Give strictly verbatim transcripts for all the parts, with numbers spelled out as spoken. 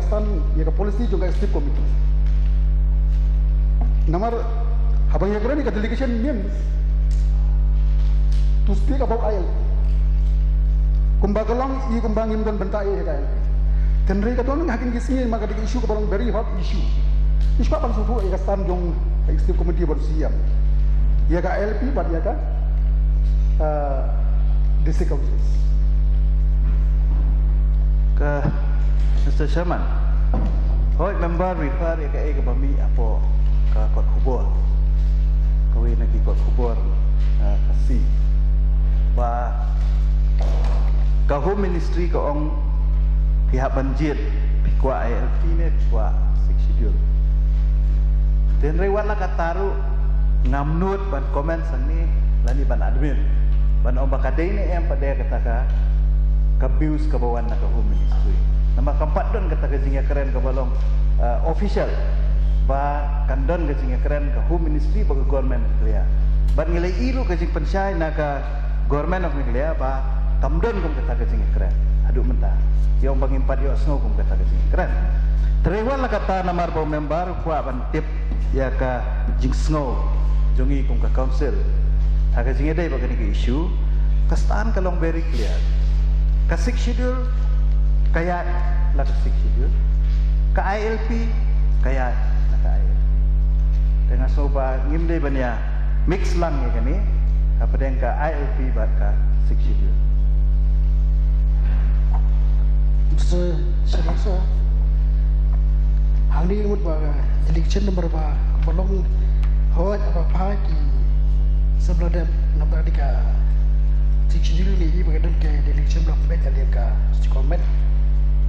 Tang ïa ka policy jong ka executive committee. Namar haba ngi ïakren ïa ka delegation means to speak about I L P. Kumba ka long ïa kumba ngim don bynta ïa ka I L P. Hynrei ka don ha kine ki sngi ma ka dei ka issue kaba long very hot issue. Issue kaba long sngewthuh ïa ka stand jong ka executive committee bad C M. Ïa ka I L P bad ïa ka, uh, district councils. Ka Mister Chairman, hooid member refer ïa kaei kaba mih hapoh ka kot khubor. Kawei na ki kot khubor, uh, ka C. Ba ka Home Ministry ka ong phi hap ban jied phi kwah I L P ne phi kwah Sixth Schedule. Hynrei wat la katta ruh ngam nud ban comment hangne lane ban admit ban ong ba ka dei ne em pat dei kata ka, ka views kaba wan na ka Home Ministry. Namar kam pat don kata ka jingïakren kaba long, uh, official ba kan don ka jingïakren ka Home Ministry bad ka Government of Meghalaya. Bad ngi la ïohi ruh ka jingpynshai na ka Government of Meghalaya ba kam don kum kata ka jingïakren haduh mynta. Ïa ong ba ngim pat ïohsngew kum kata ka jingïakren. Hynrei wat la katta namar ba u member u kwah ban tip ïa ka jingsngew jong ngi kum ka council ha ka jingïadei bad kane ka issue, ka stand ka long very clear. Ka Sixth Schedule ka ïaid la ka Sixth Schedule, ka I L P ka ïaid la ka I L P. Te nga sngew ba ngim dei ban ïa mix lang ïa kane hapdeng ka I L P bad ka Sixth Schedule. Sir, sir, sir. Hangne mut ba ka delegation namar ba ka long hooid ba pha ki samla dep namar ka Sixth Schedule ne i ba ka don ka delegation ba pha ka liang ka state government.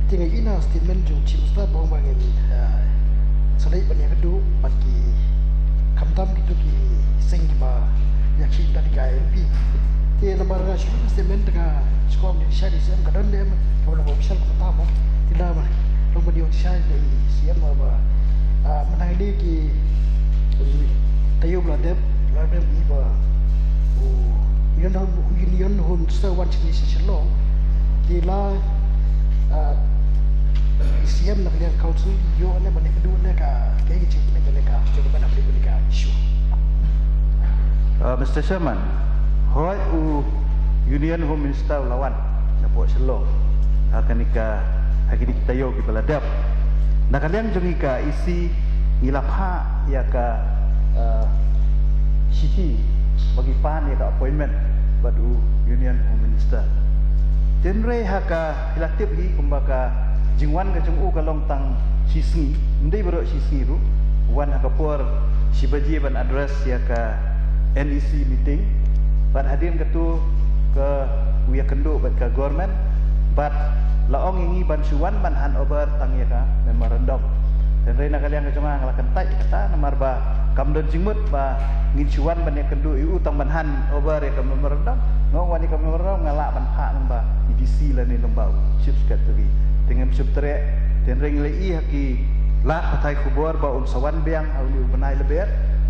Te nga ïohi na statement jong Chief Minister ba ong ba ngin, ah, sa leit ban ïakynduh bad ki khamtam kito ki seng kiba ïakhih da ka I L P. Te namar nga shu statement ka skom ni shai di sem ka don dem ka long official ka tam. Te la ma long ba di official di C M ba, ah, mynta ngi ki taïew ba la dep, la dep i ba u Union Home, Union Home Minister wan sha Shillong. Te la, ah, C M na ka liang council ïoh ne ba ne ka du ne ka, ka ïa ka jingpynlong ne ka, jingpynlong ne ka issue. Uh, Mister Chairman, hooid u Union Home Minister u la wan shapoh Shillong ha kane ka, ha kine ki taïew kiba la dep. Na ka liang jong ngi ka E C ngi la phah ïa ka, uh, shithi ba ngi pan ïa ka appointment bad u Union Home Minister. Hynrei ha ka, phi la tip hi kumba ka jingwan ka jong u ka long tang shisngi, ym dei baroh shisngi ruh, wan ha ka por shi baje ban address ïa ka N E C meeting. Bad hadien katu ka u ïakynduh bad ka government bad la ong ïa ngi ban shu wan ban hand over tang ïa ka memorandum. Hynrei na ka liang ka jong nga nga la kyntait kata namar ba kam don jingmut ba ngin shu wan ban ïakynduh ïa u tang ban hand over ïa ka memorandum. Nga ong wan ïa ka memorandum nga lah ban phah lyngba i D C lane lyngba u Chief Secretary. Te ngim shu treh, te hynrei ngi la ïohi ha ki lad pathai khubor ba un sa wan biang ha une u bnai Lber.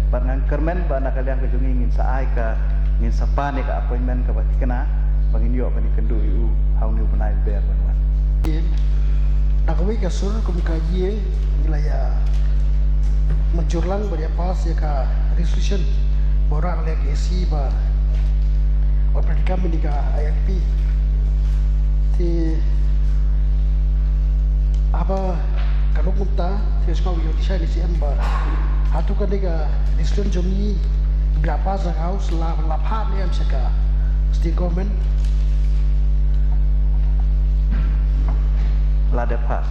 Bad ngan kyrmen ba na ka liang ka jong ngi ngin sa ai ka, ngin sa pan ïa ka appointment kaba thikna ba ngin ïoh ban ïakynduh ïa u ha une u bnai Lber ban wan. Na kawei ka sur kum ka ïa ngi la ïa mynjur lang bad ïa pass ïa ka resolution ba u rah na ka liang ka E C ba u pyndonkam ïa ka I L P. Te haba ka long kumta te sngewbha ïa u dei shai ne C M ba hato kane ka resolution jong ngi ba la pass na ka House la, la phah ne em sha ka state government? La dep pass.